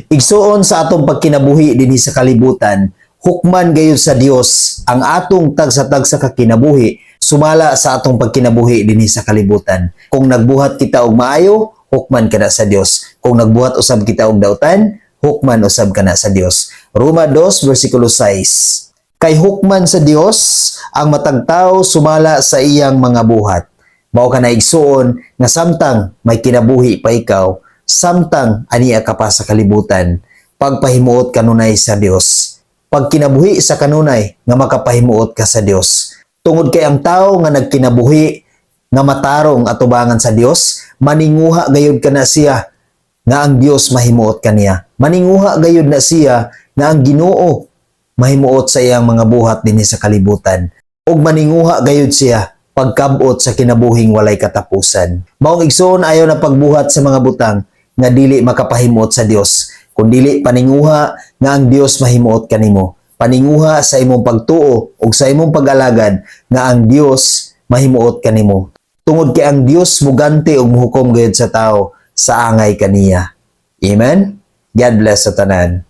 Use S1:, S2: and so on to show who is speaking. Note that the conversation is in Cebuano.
S1: Igsuon, sa atong pagkinabuhi dinhi sa kalibutan, hukman gayud sa Dios ang atong tagsa-tagsa ka kinabuhi sumala sa atong pagkinabuhi dinhi sa kalibutan. Kung nagbuhat kita og maayo, hukman kana sa Dios. Kung nagbuhat usab kita og dautan, hukman usab kana sa Dios. Roma 2 versikulo 6. Kay hukman sa Dios ang matag tawo sumala sa iyang mga buhat. Mao kana, igsuon, nga samtang may kinabuhi pa ikaw, samtang ania ka pa sa kalibutan, pagpahimuot kanunay sa Dios. Pagkinabuhi sa kanunay nga makapahimuot ka sa Dios. Tungod kay ang tao nga nagkinabuhi nga matarong atubangan sa Dios, maninguha gayud kana siya nga ang Dios mahimuot kaniya. Maninguha gayud na siya nga ang Ginoo mahimuot sa iyang mga buhat dinhi sa kalibutan. Ug maninguha gayud siya pagkabot sa kinabuhing walay katapusan. Maong, igsoon, ayaw na pagbuhat sa mga butang nga dili makapahimuot sa Dios. Kun dili paninguha nga ang Dios mahimuot kanimo. Paninguha sa imong pagtuo ug sa imong pag-alagad nga ang Dios mahimuot kanimo. Tungod kay ang Dios muganti ug muhukom gayud sa tao sa angay kaniya. Amen. God bless sa tanan.